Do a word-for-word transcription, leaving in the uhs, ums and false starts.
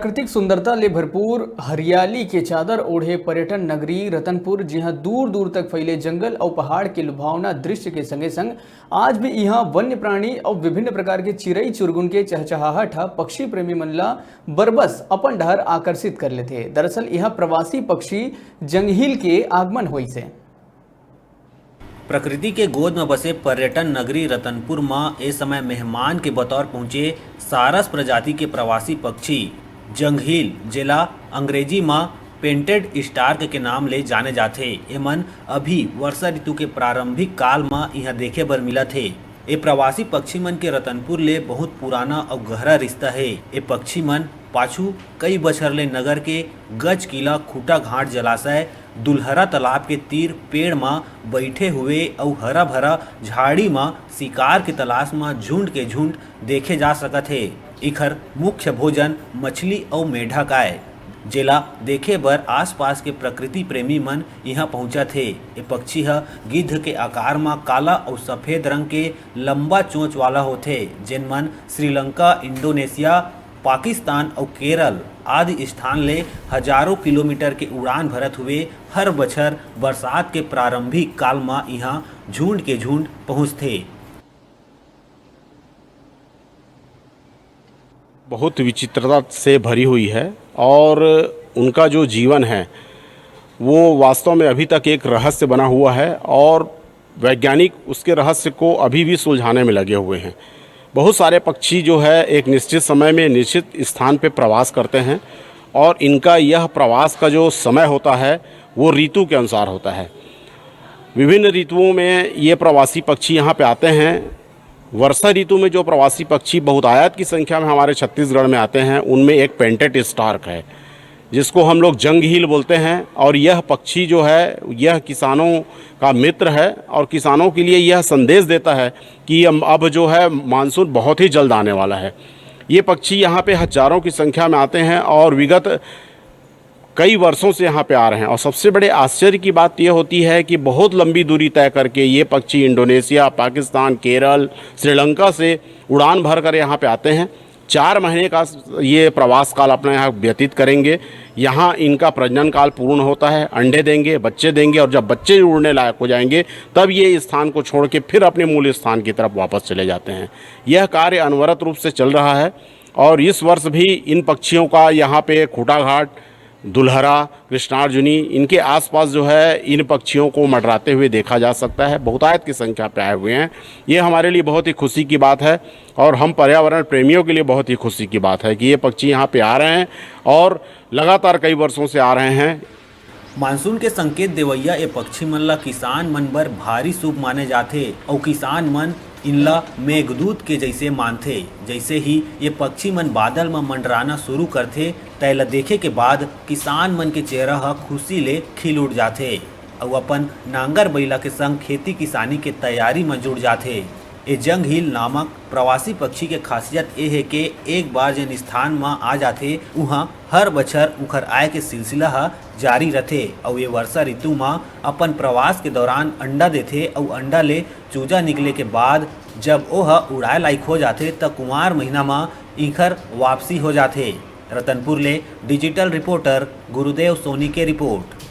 प्राकृतिक सुंदरता ले भरपूर हरियाली के चादर ओढ़े पर्यटन नगरी रतनपुर, जिहां दूर-दूर तक फैले जंगल अउ पहाड़ के लुभावना दृश्य के संगे-संग आज भी इहां वन्य प्राणी अउ विभिन्न प्रकार के चिरई चुरगुन के चहचहाहट ह पक्षी प्रेमी मन ला बरबस अपन डहर आकर्षित कर लेथे। दरअसल इहां प्रवासी पक्षी जंगहील के आगमन होइस हे। प्रकृति के गोद म बसे पर्यटन नगरी रतनपुर म ए समय मेहमान के बतौर पहुंचे सारस प्रजाति के प्रवासी पक्षी जंगहील, जेला अंग्रेजी म पेंटेड स्टार्क के नाम ले जाने जाथे। एमन अभी वर्षा ऋतु के प्रारंभिक काल म इहां देखे बर मिलत हे। ए प्रवासी पक्षी मन के रतनपुर ले बहुत पुराना अउ गहरा रिश्ता हे। ए पक्षी मन पाछू कई बछर ले नगर के गज किला, खूटा घाट जलाशय, दुल्हरा तालाब के तीर पेड़ म बइठे हुए अउ हरा भरा झाड़ी म शिकार के तलाश म झुंड के झुंड देखे जा सकत हे। इखर मुख्य भोजन मछली अउ मेढक आय, जेला देखे बर आसपास के प्रकृति प्रेमी मन इहां पहुंचत हे। ए पक्षी ह गिद्ध के आकार म काला अउ सफेद रंग के लंबा चोंच वाला होथे, जेन मन श्रीलंका, इंडोनेशिया, पाकिस्तान अउ केरल आदि स्थान ले हजारों किलोमीटर के उड़ान भरत हुए हर बछर बरसात के प्रारंभिक काल म इहां झुंड के झुंड पहुंचथे। बहुत विचित्रता से भरी हुई है और उनका जो जीवन है वो वास्तव में अभी तक एक रहस्य बना हुआ है और वैज्ञानिक उसके रहस्य को अभी भी सुलझाने में लगे हुए हैं। बहुत सारे पक्षी जो है एक निश्चित समय में निश्चित स्थान पे प्रवास करते हैं और इनका यह प्रवास का जो समय होता है वो ऋतु के अनुसार होता है। विभिन्न ऋतुओं में ये प्रवासी पक्षी यहाँ पे आते हैं। वर्षा ऋतु में जो प्रवासी पक्षी बहुतायत की संख्या में हमारे छत्तीसगढ़ में आते हैं उनमें एक पेंटेड स्टार्क है, जिसको हम लोग जंगहील बोलते हैं। और यह पक्षी जो है यह किसानों का मित्र है और किसानों के लिए यह संदेश देता है कि अब जो है मानसून बहुत ही जल्द आने वाला है। ये पक्षी यहाँ पे हजारों की संख्या में आते हैं और विगत कई वर्षों से यहाँ पे आ रहे हैं। और सबसे बड़े आश्चर्य की बात यह होती है कि बहुत लंबी दूरी तय करके ये पक्षी इंडोनेशिया, पाकिस्तान, केरल, श्रीलंका से उड़ान भर कर यहाँ पे आते हैं। चार महीने का ये प्रवास काल अपना यहाँ व्यतीत करेंगे। यहाँ इनका प्रजनन काल पूर्ण होता है, अंडे देंगे, बच्चे देंगे और जब बच्चे उड़ने लायक हो जाएंगे तब ये स्थान को छोड़ के फिर अपने मूल स्थान की तरफ वापस चले जाते हैं। यह कार्य अनवरत रूप से चल रहा है और इस वर्ष भी इन पक्षियों का यहाँ पे खूटाघाट, दुल्हरा, कृष्णार्जुनी, इनके आसपास जो है इन पक्षियों को मंडराते हुए देखा जा सकता है। बहुतायत की संख्या पे आए हुए हैं। ये हमारे लिए बहुत ही खुशी की बात है और हम पर्यावरण प्रेमियों के लिए बहुत ही खुशी की बात है कि ये पक्षी यहाँ पे आ रहे हैं और लगातार कई वर्षों से आ रहे हैं। मानसून के संकेत देवइया ए पक्षी मन ला किसान मन बर भारी शुभ माने जाथे अउ किसान मन इनला मेघदूत के जइसे मानथे। जइसे ही ये पक्षी मन बादल म मंडराना शुरू करथे, तैला देखे के बाद किसान मन के चेहरा ह खुशी ले खिल उठ जाथे अउ अपन नांगर बइला के संग खेती किसानी के तैयारी म जुड़ जाथे। ए जंगहील नामक प्रवासी पक्षी के खासियत ए हे के एक बार जेन स्थान म आ जाथे, उहाँ हर बछर उखर आय के सिलसिला ह जारी रथे अउ ये वर्षा ऋतु म अपन प्रवास के दौरान अंडा देथे अउ अंडा ले चूजा निकले के बाद जब ओह उड़ाए लायक हो जाथे, त कुंवार महीना म इखर वापसी हो जाथे। रतनपुर ले डिजिटल रिपोर्टर गुरुदेव सोनी के रिपोर्ट।